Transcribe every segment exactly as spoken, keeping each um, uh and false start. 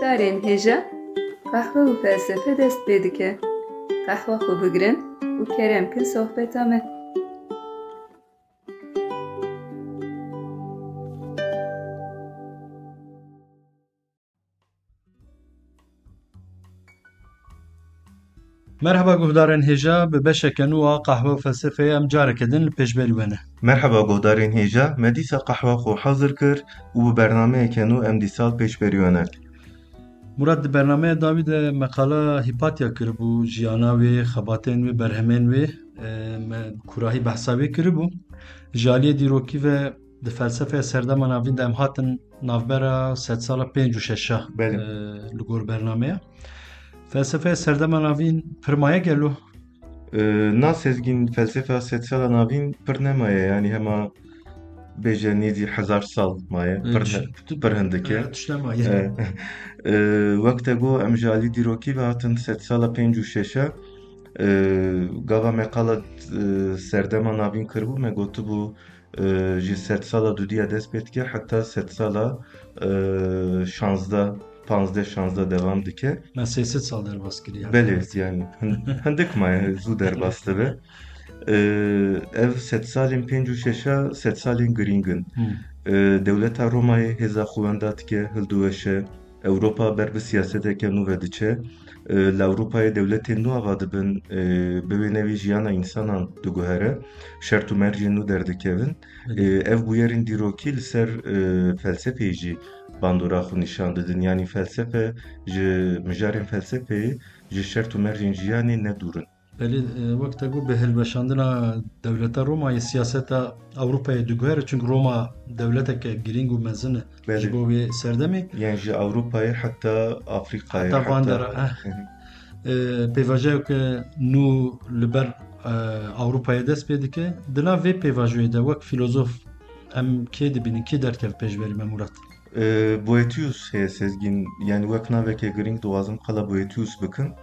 Darên hêja, qehwe û felsefe dest pê dike. Qehwa xwe bigirin û kerem kin sohbeta me. Merhaba guhdarên hêja, bi beşeke nû a Qehwe û Felsefeyê em careke din li pêşberî we ne. Merhaba guhdarên hêja, me dîsa qehwa xwe hazir kir û bi bernameyeke nû em dîsa li pêşberî we ne. Murat, di bernameya dawî de me qala Hîpatya kiribû, jiyana wê, xebatên wê, berhemên wê, e, me kurahî behsa wê kiribû. Ji aliyê dîrokî ve di felsefeya serdema navîn de em hatin navbera sedsala pênc û şeşa, Belê. e, li gor bernameya. Felsefeya serdema navîn pir maye gelo? E, na Sezgîn, felsefeya sedsala navîn pir nemaye, yanî hema bêje nêzî hezar sal maye, E, pir, tişt-, ne-, pir hindike. E, tişt nemaye. E, e, wek te got, em ji alî dîrokî ve hatin sedsala pênc û şeşa, e, gava me qala, e, serdema navîn kiribû, me gotibû, e, ji sedsala dudiya dest pê dike heta sedsala, e, şazdeh, panzdeh şazdeh devam dike. Me sê sed sal derbas kiriye. Belê, yanî hin-, hindik maye zû derbas dibe. E, ev sedsalên pênc û şeşa sedsalên girîng in. Hmm. E, dewleta Romayê hêza xwe wenda dike, hildiweşe. Ewropa ber bi siyaseteke nû ve diçe. E, li Ewropayê dewletên nû ava dibin, e, bi wê navê jiyana însanan diguhere, şert û mercên nû derdikevin. Belê. E, ev bûyerên dîrokî li ser, e, felsefeyê jî bandora xwe nîşan didin. Yanî felsefe ji mijarên felsefeyê ji şert û mercên jiyanê ne dûr in. Belê, e, wek te got, bi hilweşandina dewleta Romayê siyaseta Ewropayê diguhere, çunku Roma dewleteke girîng û mezin e Belê. ji bo wê serdemê. Yan ji Ewropayê heta Afrîkayê, Heta van heta dera, eh. Hı hı. E, pêvajoyeke nû li ber, e, Ewropayê dest pê dike. Di nav vê pêvajoyê de wek fîlozof em kê dibînin, kê derdiket pêşberî me, Murat? E, Boethius heye Sezgîn, yanî wek naveke girîng dixwazim qala Boethius bikim.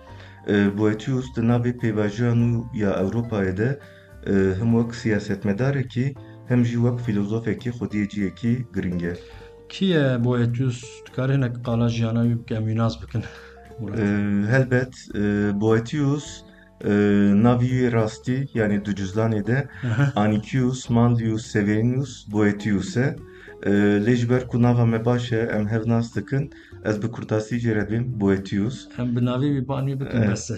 E, Boethius di nav vê pêvajoya nû ya Ewropayê de, e, hem wek siyasetmedarekî hem jî wek fîlozofekî xwediyê cihekî girîng e. Kî ye Boethius? Dikarî hinek qala jiyana wî bikin, em wî nas bikin, Murat? E, helbet, e, Boethius, e, navê wî rastî, yanî di cizdanê de Aha. Anicius Manlius Severinus Boethius e. E, lê ji ber ku nava me baş e, em hev nas dikin, ez bi kurtasî jê re dibêm Boethius. Em bi navê wî bi anî bikin, E, bes e.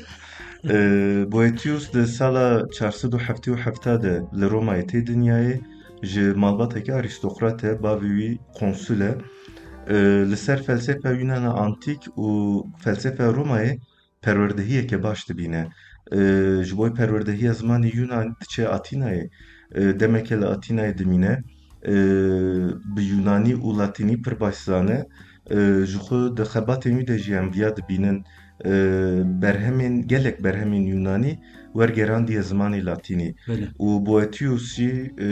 e, Boethius di sala çar sed û heftê û heft de li Romayê tê dinyayê, ji malbateke arîstokrat e, bavê wî konsul e. E, li ser felsefeya Yunana Antîk û felsefeya Romayê perwerdehiyeke baş dibîne. E, ji bo perwerdehiya zimanê Yunanî diçe Atînayê. E, demeke li Atînayê dimîne. E, bi Yunanî û Latînî pir baş zane. E, ji xwe di xebatên wî de jî em viya dibînin. E, berhemên, gelek berhemên Yunanî wergerandiye zimanê Latînî. Belê. Û Boethius jî, e,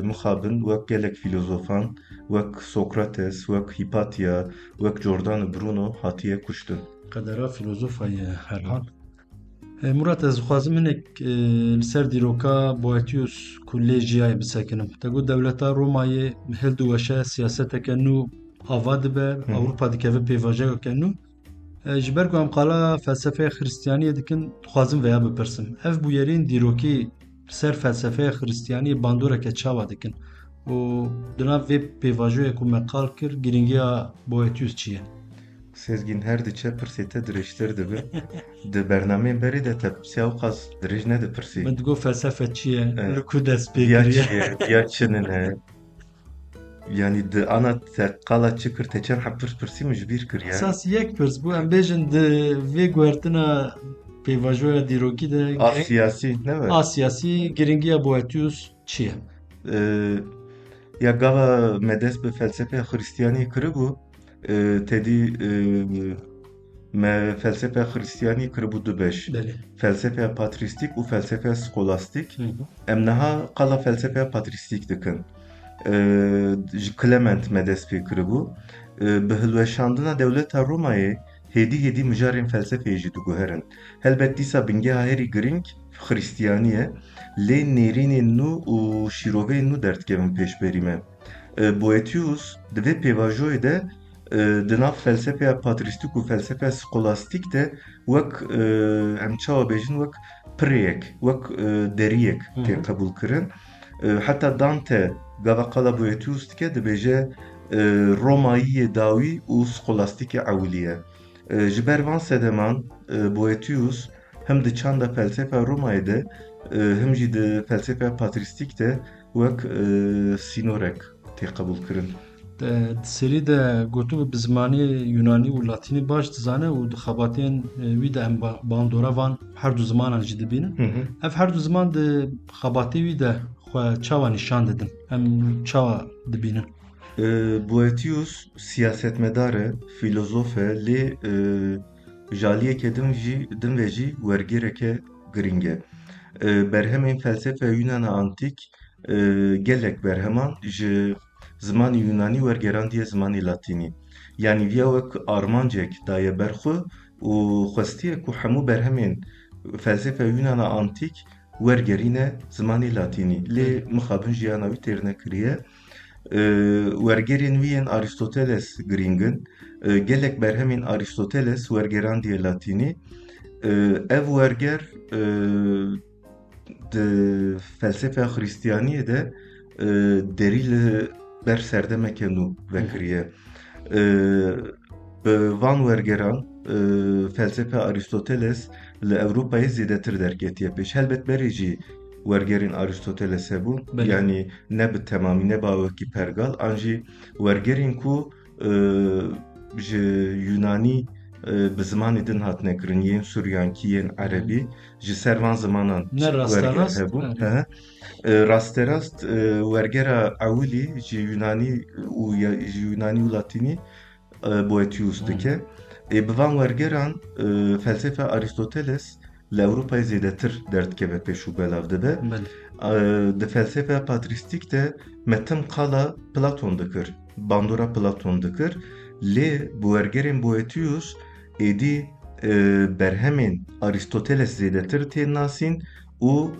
mixabin wek gelek fîlozofan, wek Sokrates, wek Hîpatya, wek Giordano Bruno hatiye kuştin. Qedera fîlozofa ye herhal. E, Murat, ez dixwazim hinek, e, li ser dîroka Boethius ku lê jiyaye bisekinim. Te got dewleta Romayê hildiweşe, siyaseteke nû ava dibe, Hı hı. Ewropa dikeve pêvajoyeke nû. E, ji ber ku em qala felsefeya Xiristiyaniyê dikin, dixwazim veya bipirsim. Ev bûyerên dîrokî li ser felsefeya Xiristiyaniyê bandoreke çawa dikin? Û di nav vê pêvajoyê ku me qal kir, girîngiya Boethius çi ye? Sezgîn, her diçe pirsê te dirêjtir dibe. Di bernameyên berê de te pirsî ewqas dirêj nedipirsî. Min digot felsefe çi ye? E, Li ku dest pê viya kiriye? Çi ye? Viya çi nine? Yanî di ana te qala çi kir, te çend heb pirs pirsî, min ji bîr kir ya. Esas yek pirs bû, em bêjin di vê guhertina pêvajoya dîrokî de A girîng-, siyasî, ne be? A siyasî, girîngiya Boethius çi ye? E, ya gava me dest bi felsefeya Xiristiyaniyê kiribû, e, tedî, e, me felsefeya Xiristiyanî kiribû du beş. Belê. Felsefeya patrîstîk û felsefeya skolastîk. Hı hı. Em niha qala felsefeya patrîstîk dikin. E, ji Clement me dest pê kiribû. E, bi hilweşandina dewleta Romayê hêdî hêdî mijarên felsefeyê jî diguherin. Helbet dîsa bingeha herî girîng Xiristiyanî ye, lê nêrînên nû û şîroveyên nû derdikevin pêşberî me. E, Boethius di vê pêvajoyê de e, di nav felsefeya patrîstîk û felsefeya skolastîk de wek, e, em çawa bêjin, wek pirêyek, wek, e, deriyek Hı hı. tê qebûl kirin. E, heta Dante gava qala Boethius dike, dibêje, e, Romayî yê dawî û skolastîkê ewilî ye. E, ji ber van sedeman, e, Boethius him di çanda felsefa Romayê de, e, him jî di felsefa patrîstîk de wek, e, sînorek tê qebûlkirin. Di, di serî de gotibû bi zimanê Yunanî û Latînî baş dizane û di xebatên, e, wî de em ba-, bandora van her du zimanan jî dibînin. Hı hı. Ev her du ziman di xebatê wî de xwe çawa nîşan didin? Em çawa dibînin? E, Boethius siyasetmedar e, fîlozof e, lê, e, ji aliyeke din jî, din ve jî wergêreke girîng e. E, berhemên felsefeya Yunana Antîk, e, gelek berheman ji zimanê Yunanî wergerandiye zimanê Latînî. Yanî viya wek armancek daye ber xwe û xwestiye ku hemû berhemên felsefeya Yunana Antîk wergerîne zimanê Latînî. Lê Hı. mixabin jiyana wî têr nekiriye. E, wergerên wî yên Aristoteles girîng in. E, gelek berhemên Aristoteles wergerandiye Latînî. E, ev werger, e, di felsefeya Xristiyaniyê de, e, derî li ber serdemeke nû vekiriye. E, bi van wergeran, e, felsefeya Aristoteles li Ewropayê zêdetir derketiye pêş. Helbet berê jî wergerên Aristoteles hebûn. Belê. Yanî ne bi temamî, ne bi awekî pergal, an jî wergerên ku, e, ji Yunanî, e, bi zimanê din hatine kirin, yên Suryankî, yên Erebî, ji ser van zimanan Ne werger rasterast, hebûn. Evet. He. E, rasterast, e, wergera ewilî ji Yunanî û ya-, ji Yunanî û Latînî, e, Boethius Hı. dike. Ê, bi van wergeran, e, felsefa Aristoteles li Ewropayê zêdetir derdikeve pêş û belav dibe. Belê. E, di felsefeya patrîstîk de me tim qala Platon dikir, bandora Platon dikir. Lê bi wergerên Boethius êdî, e, berhemên Aristoteles zêdetir tên nasîn û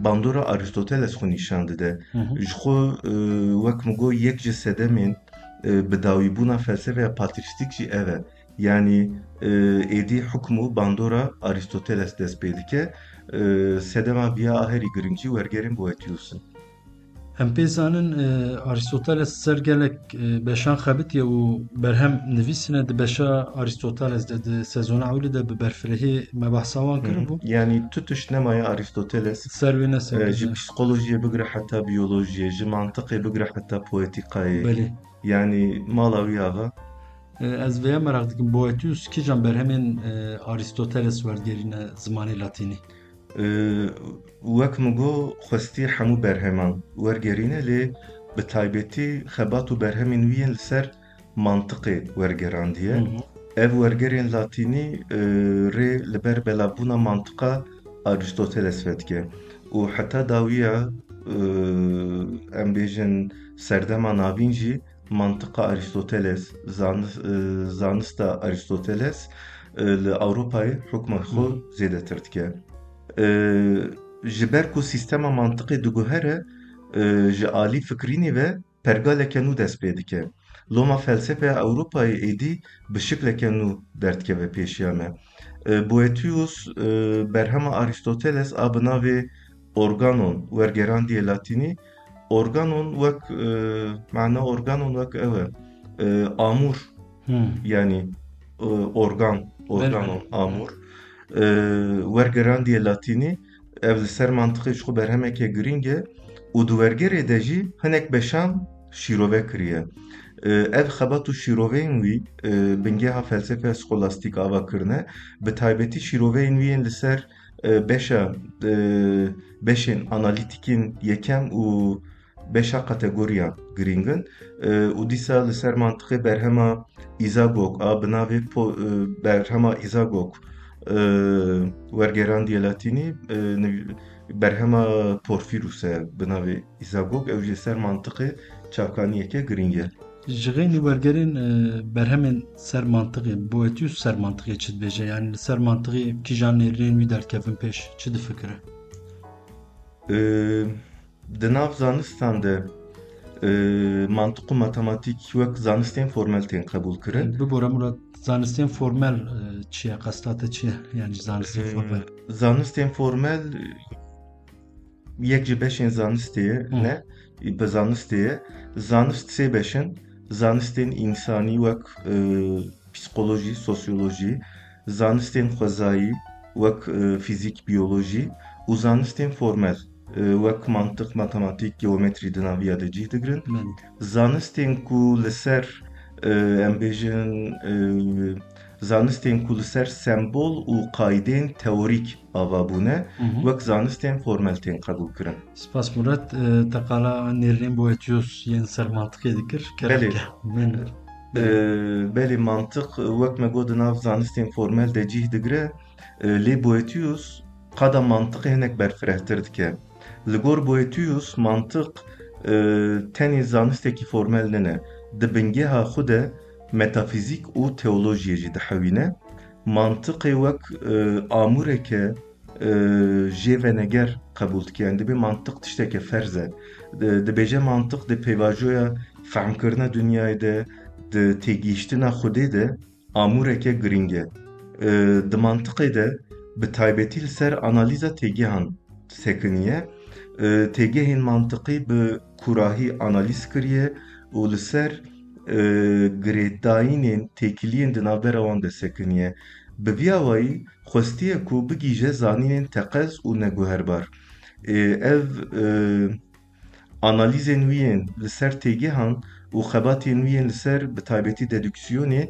bandora Aristoteles xwe nîşan dide. Hı hı. Ji xwe, e, wek min got, yek ji sedemên, e, bidawîbûna felsefeya patrîstîk jî ev e. Yanî, e, êdî hukm û bandora Aristoteles dest pê dike. E, sedema viya a herî giring jî wergerên Boethius in. Em pê zanin, e, Aristoteles ser gelek, e, beşan xebitiye û berhem nivîsine. Di beşa Aristoteles de, di sezona ewilî de bi berfirehî me behsa wan Hı hı. kiribû. Yanî tu tişt nemaye Aristoteles, Ser wê ne ser e, wê ji ne. psîkolojiyê bigire heta biyolojiyê, ji mantiqê bigire heta poetîkayê. Belê. Yanî mala wî ava. E, ez vêya meraq dikim, Boethius kîjan berhemên, e, Aristoteles werdigerîne zimanê latînî? E, wek min got, xwestî hemû berheman wergerîne, lê bi taybetî xebat û berhemên wî yên li ser mantiqê wergerandiye. Hı hı. Ev wergerên latînî, e, rê li ber belavbûna mantiqa Aristoteles vedike. Û heta dawiya, e, em bêjin serdema navîn jî mantiqa Aristoteles, zanis-, e, zanista Aristoteles, e, li Ewropayê hukma xwe Hı. zêdetir dike. E, ji ber ku sîstema mantiqê diguhere, e, ji alî fikrînê ve pergaleke nû dest pê dike. Loma felsefeya Ewropayê êdî bi şikleke nû derdikeve pêşiya me. E, Boethius, e, berhema Aristoteles a bi navê Organon wergerandiye latînî. Organon wek, e, mana organon wek ew e. E, amûr, Hmm. yanî, e, organ, Belê, organon, belê. amûr. E, wergerandiye latînî, ev li ser mantiqê ji xwe berhemeke girîng e û di wergerê de jî hinek beşan şîrove kiriye. E, ev xebat û şîroveyên wî, e, bingeha felsefeya skolastîk ava kirine, bi taybetî şîroveyên wî yên li ser, e, beşa, e, beşên analîtîkên yekem û beşa kategoriya girîng in. E, û dîsa li ser mantiqê berhema Îzagog a bi navê po-, e, berhema Îzagog, e, wergerandiye latînî, e, niv-, berhema Porfîrus e bi navê Îzagog. Ew jî ser mantiqê çavkaniyeke girîng e. Ji xeynî wergerên, e, berhemên ser mantiqê, Boethius ser mantiqê çi dibêje? Yanî li ser mantiqê kîjan nêrînên wî derdikevin pêş, çi difikire? E, Di nav zanistan de, e, mantiq û matematîk wek zanistên formel tên qebûl kirin. Bibore Murat, zanistên formel e, çi ye? Qesta te çi ye? Yani zanistên formel. Zanistên formel yek ji beşên zanistê ye, ne? Bi zanistê ye. Zanist sê beş in. Zanistên însanî wek e, psîkolojî, sosyolojî, zanistên xwezayî wek e, fîzîk, biyolojî û zanistên formel e, wek mantiq, matematîk, geometrî di nav ya de cih digirin. Belê. Zanistên ku li ser e, em bêjin e, zanistên ku li ser sembol û qaydên teorîk ava bûne, wek zanistên formel tên qebûl kirin. Spas Murat, e, te qala nêrînên Boethius yên ser mantiqê dikir. Kerem ke. Belê, mantiq wek me got di nav zanistên formel de cih digire, e, lê Boethius qada mantiqê hinek berfirehtir dike. Li gor Boethius mantiq e, tenê zanistekî formel nine. Di bingeha xwe de metafîzîk û teolojiyê jî dihewîne. Mantiqê wek e, amûreke e, jê veneger qebûl dike. Yani dibê mantiq tişteke ferz e. Di- Dibêje mantiq di pêvajoya fehmkirina dinyayê de, di têgihiştina Xwedê de amûreke girîng e. E, Di mantiqê de bi taybetî li ser analîza têgehan sekiniye. E, Têgehên mantiqî bi kûrahî analîz kiriye û li ser e, girêdayînên têkiliyên di navbera wan de sekiniye. Bi vî awayî xwestiye ku bigihîje zanînên teqez û neguherbar. E, Ev e, analîzên wî yên li ser têgehan û xebatên wî yên li ser bi taybetî dedûksiyonê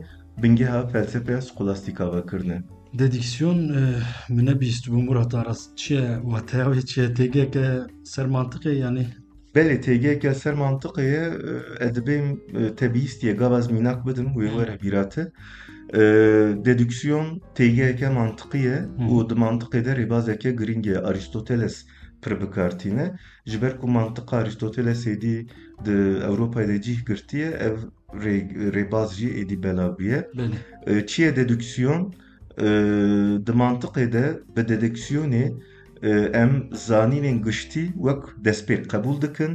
bingeha felsefeya skolastîk ava kirine. Dedûksiyon e, min nebihîstibû Murat Aras. Çi ye wateya wê, çi ye? Têgeke ser mantiqê yanî? Belê, têgeke ser mantiqê ye. E, ez dibêm e, te bihîstiye, gava ez mînak bidim wê were bîra te. E, Dedûksiyon têgeyeke mantiqî ye û di mantiqê de rêbazeke girîng e. Arîstoteles pir bi kar tîne. Ji ber ku mantiqa Arîstoteles êdî di Ewropayê de cih girtiye, ev rê, rêbaz jî êdî belav bûye. Belê. E, Çi ye dedûksiyon? E, Di mantiqê de bi dedûksiyonê e, em zanînên giştî wek destpêk qebûl dikin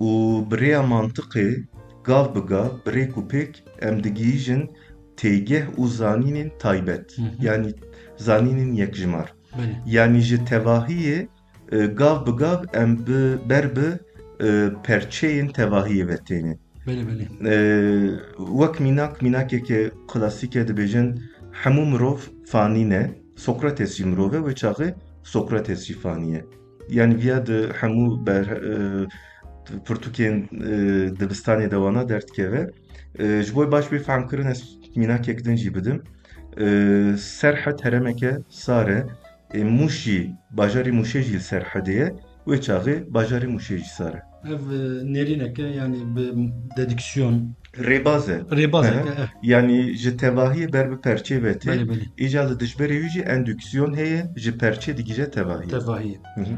û bi rêya mantiqê gav bi gav, bi rêk û pêk em digihîjin têgeh û zanînên taybet, Hı hı. yanî zanînên yekjimar. Belê. Yanî ji tevahiyê e, gav bi gav em bi ber bi e, perçeyên tevahiyê ve têne. Belê, belê. E, Wek mînak, mînakeke klasîk e, dibêjin hemû mirov fanî ne, Sokrates jî mirov e, wê çaxê Sokrates jî fanî ye. Yanî viya di hemû ber, e, pirtûkên e, dibistanê de wana derdikeve. E, ji bo baş bê fehmkirin ez mînakek din jî bidim. E, Serhed heremeke sar e. Ê Mûş jî, bajarê Mûşê jî li ser hedê ye, wê çaxê bajarê Mûşê jî sar e. Ev e, nêrînek e, yanî bi dedûksiyon. Rêbaz e. Rêbazek e, eh. Yanî ji tevahiyê ber bi perçê ve tê. Belê, belê. Îca li dijberê wî jî endûksiyon heye, ji perçê digihîje tevahiyê. Tevahiyê. Hı hı.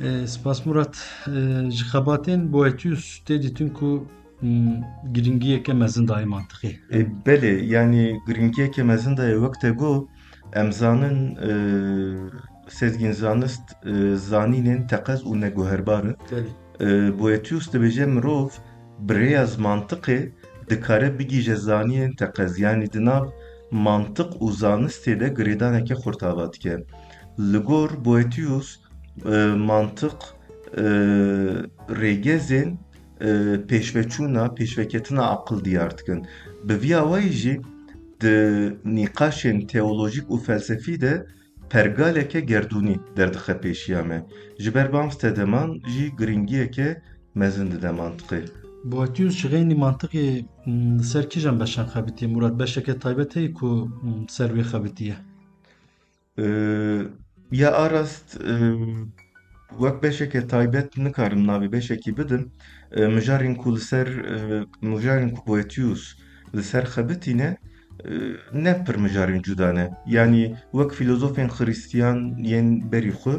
E, Spas Murat, e, ji xebatên Boethius tê dîtin ku Hmm, giringiyeke mezin dayê mantiqê. E, belê, yanî giringiyeke mezin dayê, wek te got, em zanin, e, Sezgîn, zanist, e, zanînên teqez û neguherbar in. Belê. E, Boethius dibêje mirov bi rêya mantiqê dikare bigihîje zanînên teqez, yanî di nav mantiq û zanistê de girêdaneke xurt ava dike. Li gor Boethius, e, mantiq, e, rêgezên, e, pêşveçûna, pêşveketina aqil diyar dikin. Bi vî awayî jî di nîqaşên teolojîk û felsefî de pergaleke gerdûnî derdixe pêşiya me. Ji ber Bamstedeman jî giringiyeke mezin dide mantiqê. Boethius ji xeynî mantiqê, m, li ser kîjan beşan xebitiye? Murat, beşeke taybet heye ku, m, ser wê xebitiye? E, Ya a rast, e, wek beşeke taybet nikarim navê beşekî bidim. E, mijarên ku li ser, e, mijarên ku Boethius li ser xebitîne, e, ne pir mijarên cuda ne. Yanî wek fîlozofên xirîstiyan yên berî xwe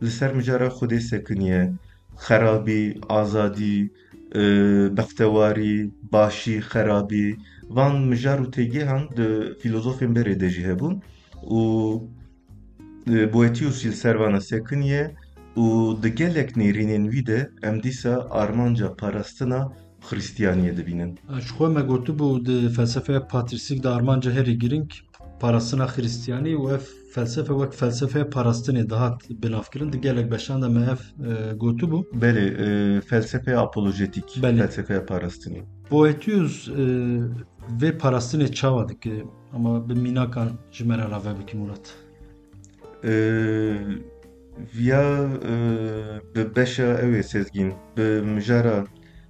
li ser mijara Xwedê sekiniye, xerabî, azadî, e, bextewarî, başî, xerabî, van mijar û têgehan di fîlozofên berê de jî hebûn û, e, Boethius jî li ser vana sekiniye û di gelek nêrînên wî de em dîsa armanca parastina Xristiyaniyê dibînin. Ji xwe me gotibû di felsefeya patrîsîk de armanca herî girîng parastina Xristiyanî û ev felsefe wek felsefeya parastinê dihat binavkirin. Di gelek beşan de me ev, e, gotibû. Belê, e, felsefeya apolojetîk, Belê. felsefeya parastinê. Boethius, e, vê parastinê çawa dike? Ama bi mînakan ji me re rave bikî, Murat. E, viya, e, bi beşa ew ê Sezgîn, bi mijara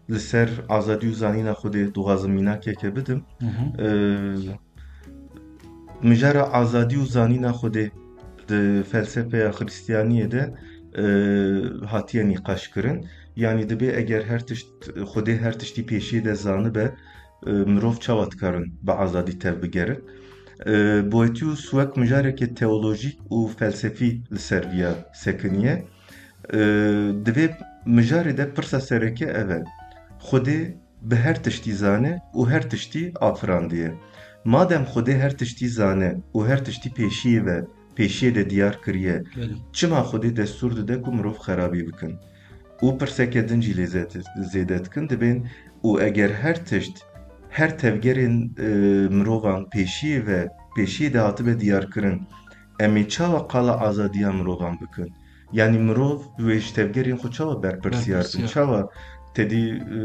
li ser azadî û zanîna Xwedê dixwazim mînakeke bidim. Hı hı. E, mijara azadî û zanîna Xwedê di felsefeya Xristiyaniyê de, e, hatiye nîqaşkirin. Yanî dibê eger her tişt, Xwedê her tiştî pêşiyê de zanibe, e, mirov çawa dikarin bi azadî tev bigerin? E, Boethius wek mijarekê teolojîk û felsefî li ser viya sekiniye. E, di vê mijarê de pirsa sereke ev e. Xwedê bi her tiştî zane û her tiştî afirandiye. Madem Xwedê her tiştî zane û her tiştî pêşiyê ve, pêşiyê de diyar kiriye, Belê. çima Xwedê destûr dide ku mirov xerabî bikin? Û pirseke din jî lê zêde, zêde dikin, dibên û eger her tişt, her tevgerên, e, mirovan pêşiyê ve, pêşiyê de hatibe diyarkirin, em ê çawa qala azadiya mirovan bikin? Yanî mirov wê ji tevgerên xwe çawa berpirsiyar bin? Berpirsiyar. Çawa tedî, e,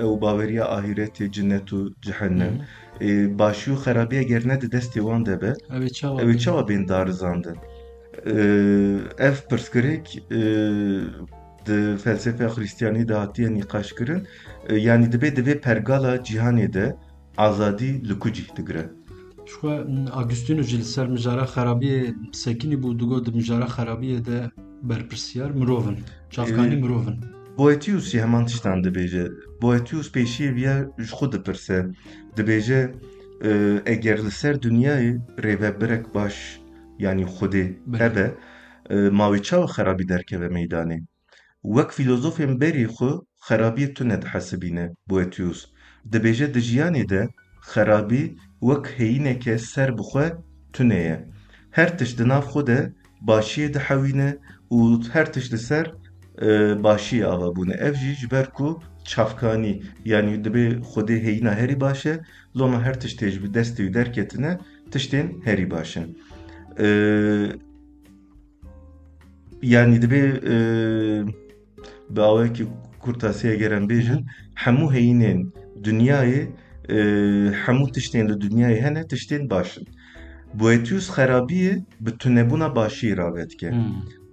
ew baweriya ahîretê, cinnet û cehennem, Hı hı. e, başî û xerabî eger ne di destê wan de be, Ew ê çawa ew ê bin? çawa bên darizandin? E, ev pirsgirêk, e, di felsefeya Xristiyanî de hatiye nîqaşkirin. E, yanî dibê di vê pergala cîhanê de azadî li ku cih digire? Ji xwe, Agustînus jî li ser mijara xerabiyê sekinî bû, digot di mijara xerabiyê de berpirsiyar mirov in, çavkanî Ee, mirov in. Boethius jî heman tiştan dibêje. Boethius pêşiyê viya ji xwe dipirse. Dibêje, e, eger li ser dinyayê rêvebirek baş, yanî Xwedê Belê. hebe, e, ma wê çawa xerabî derkeve meydanê? Wek fîlozofên berî xwe xerabiyê tune dihesibîne Boethius. Dibêje di jiyanê de xerabî wek heyîneke ser bi xwe tune ye. Her tişt di nav xwe de başiyê dihewîne û her tişt li ser, e, başiyê ava bûne. Ev jî ji ber ku çavkanî, yanî dibê Xwedê heyîna herî baş e, loma her tiştê ji bi destê wî derketine tiştên herî baş in. E, Yanî dibê, e, bi awayekî kurtasî eger em bêjin, Hı. hemû heyînên dinyayê, e, hemû tiştên li dinyayê hene, tiştên baş in. Boethius xerabiyê bi tunebûna başiyê rave dike. Hı.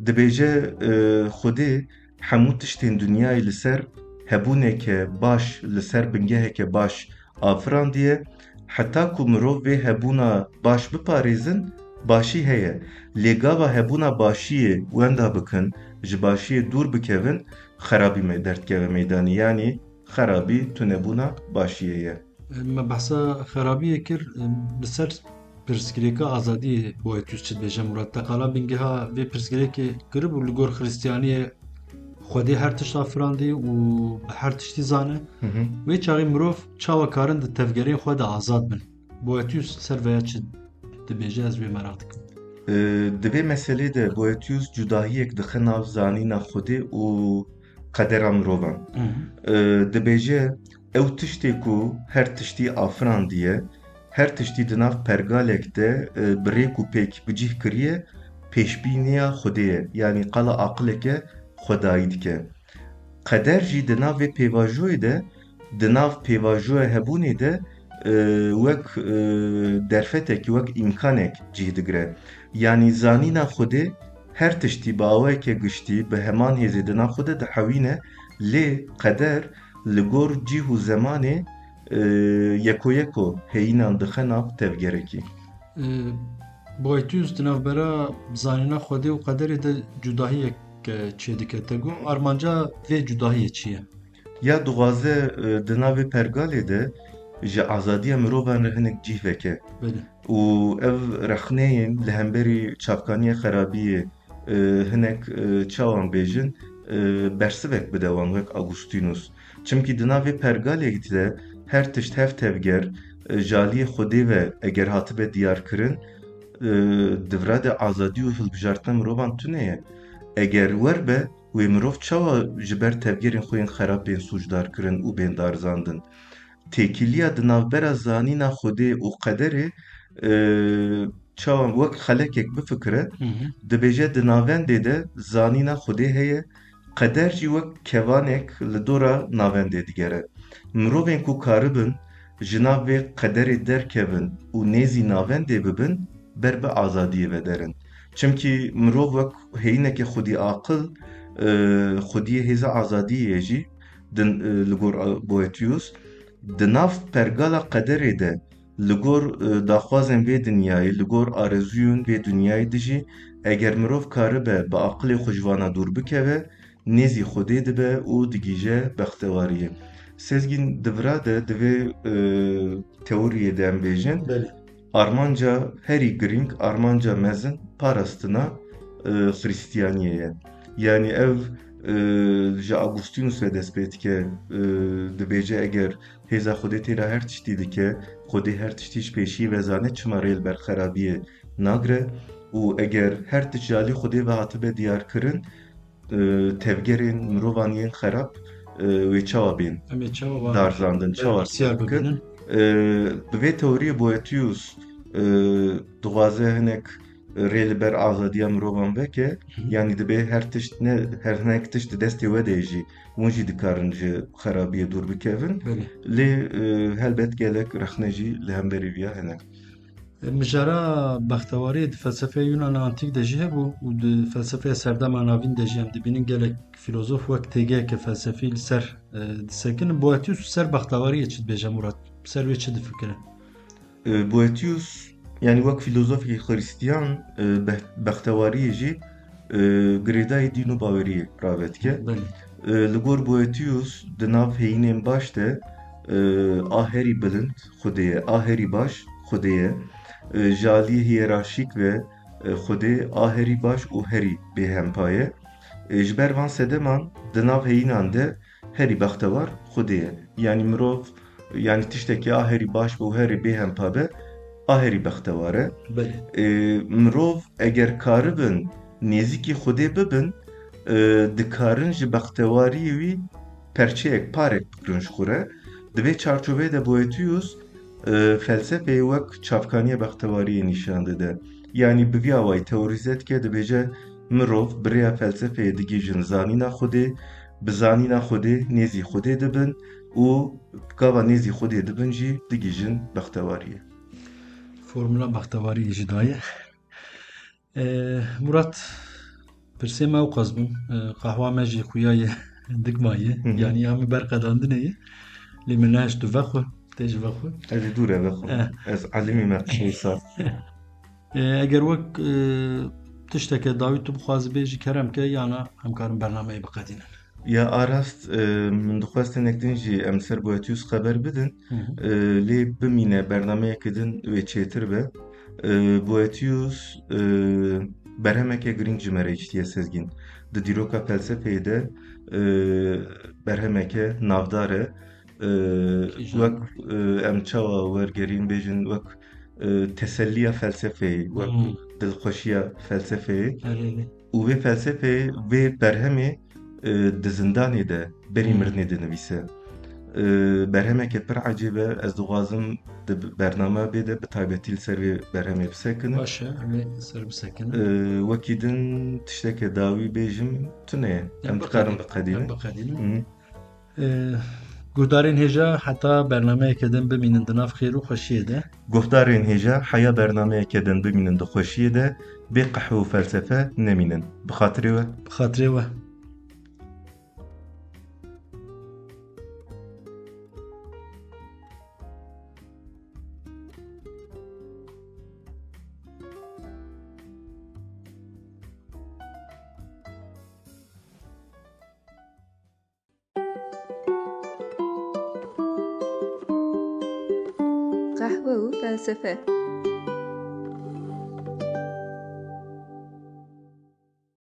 Dibêje, e, Xwedê hemû tiştên dinyayê li ser hebûneke baş, li ser bingeheke baş afirandiye, heta ku mirov vê hebûna baş biparêzin, başî heye. Lê gava hebûna başiyê wenda bikin, ji başiyê dûr bikevin, xerabî me derdikeve meydanê. Yanî xerabî tunebûna başiyê ye. Me behsa xerabiyê kir, li ser pirsgirêka azadiyê Boethius çi dibêje, Murat? Te qala bingeha vê pirsgirêkê kiribû, li gor Xristiyaniyê Xwedê her tişt afirandî û bi her tiştî zane. Hı hı. Wê çaxê mirov çawa karin di tevgerên xwe de azad bin? Boethius ser veya çi dibêje, ez wê meraq dikim. Ee, di vê meselê de Boethius cudahiyek dixe nav zanîna Xwedê û qedera mirovan. Hı hı. Ee, dibêje, ew tiştê ku her tiştî afirandiye, her tiştî di nav pergalek de, e, bi rêk û pêk bi cih kiriye, pêşbîniya Xwedê ye, yanî qala aqileke xwedayî dike. Qeder jî di nav vê pêvajoyê de, di nav pêvajoya hebûnê de, e, wek, e, derfetek, wek îmkanek cih digire. Yanî zanîna Xwedê her tiştî bi awayeke giştî, bi heman hêzê di nav xwe de dihewîne, lê qeder li gor cih û zemanê, e, yeko yeko heyînan dixe nav tevgerekî. E, Boethius di navbera zanîna Xwedê û qederê de cudahiyek, e, çêdike. Te got, armanca vê cudahiyê çi ye? Ya dixwaze, e, di navê pergalê de ji azadiya mirovan re hinek cih veke. Belê. Û ev rexneyên li hemberî çavkaniya xerabiyê, e, hinek, e, çawan bêjin, e, bersivek bide wan wek Agustînus. Çimkî di navê pergalê de her tişt hev tevger, e, ji aliyê Xwedê ve eger hatibe diyarkirin, e, di vira de azadî û hilbijartina mirovan tune ye. Eger wer be, Wê mirov çawa ji ber tevgerên xwe yên xerab bên sûcdar kirin û bên darizandin? Têkiliya di navbera zanîna Xwedê û qederê, e, çawa wek xelekek bifikire, Hı hı. dibêje di navendê de zanîna Xwedê heye, qeder jî wek kevanek li dora navendê digere. Mirovên ku karibin ji nav vê qederê derkevin û nêzî navendê bibin, ber bi azadiyê ve derin. Çimkî mirov wek heyîneke xwedî aqil, e, xwediyê hêza azadiyê ye jî, din, e, li gor, e, Boethius, di nav pergala qederê de, li gor, e, daxwazên vê dinyayê, li gor arezûyên vê dinyayê dijî, eger mirov karibe bi aqilê xwe ji vana dûr bikeve, nêzî Xwedê dibe û digihîje bextewariyê. Sezgîn, di vira de, di vê, e, teoriyê de em bêjin, Belê. armanca herî girîng, armanca mezin parastina, e, Xristiyaniyê ye. Yanî ev, e, ji Augustinus ve dest pê dike, e, dibêje, eger hêza Xwedê têra her tiştî dike, Xwedê her tiştî ji pêşî ve zane, çima rê li ber xerabiyê nagre û eger her tişt ji alî Xwedê ve hatibe diyarkirin, e, tevgerên mirovan yên xerab, e, wê çawa bên Em ê çawa wan darzandin, çawa pisyar bikin? bibînin? E, bi vê teoriyê Boethius, e, dixwaze hinek rê li ber azadiya mirovan veke, Hı hı. yanî dibê her tişt ne, her hinek tişt di destê we de jî, hûn jî dikarin ji xerabiyê dûr bikevin. Belê. Lê, e, helbet gelek rexne jî li hemberî viya hene. Mijara bextewariyê di felsefeya Yunana Antîk de jî hebû û di felsefeya serdema navîn de jî em dibînin gelek fîlozof wek têgeyeke felsefî li ser, e, disekinin. Boethius ser bextewariyê çi dibêje Murat? Ser wê çi difikire? E, Boethius, yanî wek fîlozofekî Xristiyan, e, be-, bextewariyê jî, e, girêdayî dîn û baweriyê rave dike. Belê. E, li gor Boethius di nav heyînên baş de, e, a herî bilind Xwedê ye, a herî baş Xwedê ye. E, ji aliyê hiyerarşîk ve, e, Xwedê a herî baş û herî bêhempa ye. E, ji ber van sedeman di nav heyînan de herî bextewar Xwedê ye. Yanî mirov, yanî tiştekî a herî baş be û herî bêhempa be, a herî bextewar e. Belê. E, mirov eger karibin nêzîkî Xwedê bibin, e, dikarin ji bextewariyê wî perçeyek, parek bigirin ji xwe re. Di vê çarçoveyê de Boethius, e, felsefeyê wek çavkaniya bextewariyê nîşan dide. Yanî bi vî awayî teorîze dike, dibêje, mirov bi rêya felsefeyê digihîjin zanîna Xwedê, bi zanîna Xwedê nêzî Xwedê dibin û gava nêzî Xwedê dibin jî digihîjin bextewariyê. Formula bextewariyê jî daye. Ee, Murat, pirsê me ewqas bûn. Ee, qehwa me jî xuya ye, dikma ye. Hı hı. Yanî ya min berqedandinê ye. Lê min nehişt tu vexwe, tê ji vexwe. Ez ê dûre vexwe. Eh. Ez elimî me qismî sar. Ee, eger wek, e, tişteke dawî tu bixwazî bêjî kerem ke, yana em karin bernameyê biqedînin. Ya a rast, e, min dixwest hinek din jî em ser Boethius xeber bidin. Hı hı. E, lê bimîne bernameyeke din wê çêtir be. E, Boethius, e, berhemeke girîng ji me re hiştiye Sezgîn. Di dîroka felsefeyê de, e, berhemeke navdar e. E, Kîjan? wek, e, em çawa wergerîn bêjin, wek, e, teselliya felsefeyê, wek Hmm. dilxweşiya felsefeyê. Erê, erê. Û vê felsefeyê, vê berhemê, e, di zindanê de, berî Hmm. mirinê dinivîse. E, berhemeke pir ecêb e, ez dixwazim di bername bê de bi taybetî li ser vê berhemê bisekinin. Baş e, em ê ser bisekinin. E, wekî din tişteke dawî bêjim tune ye. Em Em dikarin biqedînin. biqedînin. Em biqedînin. Hı. Ee, guhdarên hêja heta bernameyeke din bimînin di nav xêr û xweşiyê de. Guhdarên hêja heya bernameyeke din bimînin di xweşiyê de, bê qehwe û felsefe nemînin. Bi xatirê we. Bi xatirê we. Qehwe û felsefe.